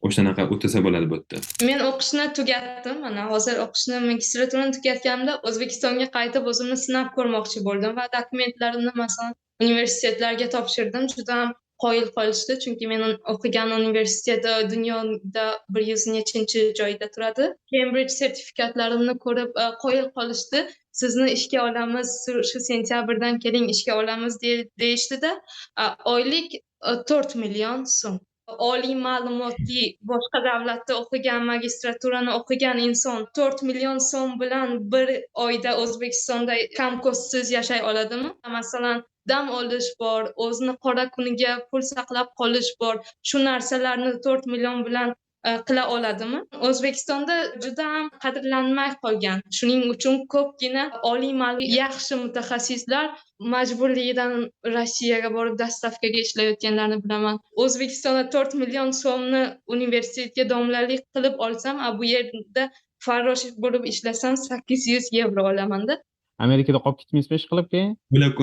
O'shanaqa o'tasa bo'ladi bu yerda. Men o'qishni tugatdim. Mana hozir o'qishni, magistraturani tugatganimda O'zbekistonga qaytib o'zimni sinab ko'rmoqchi bo'ldim va dokumentlarimni, masalan, universitetlarga topshirdim. Juda ham qoyil qolishdi, chunki men o'qigan universitet dunyoda 100 nechinchi joyda turadi. Cambridge sertifikatlarimni ko'rib qoyil qolishdi. "Sizni ishga olamiz, shu sentyabrdan keling, ishga olamiz", deyishdida. Oylik 4 million so'm. Oliy ma'lumotli, boshqa davlatda o'qigan, magistraturani o'qigan inson 4 million so'm bilan bir oyda O'zbekistonda kam-ko'stsiz yashay oladimi? Masalan, dam olish bor, o'zini qora kuniga pul saqlab qolish bor. Shu narsalarni 4 million bilan qila oladimi? O'zbekistonda juda ham qadrlanmay qolgan. Shuning uchun ko'pgina oliy ma'lumot, yaxshi mutaxassislar majburligidan Rossiyaga borib доставка ga ishlayotganlarni bilaman. O'zbekistonda 4 million so'mni universitetga domlalik qilib olsam, a bu yerda farrosh bo'lib ishlasam, 800 yevro olamanda. Amerikada qolib ketmaysizmi ish qilib keyin? O'ylab.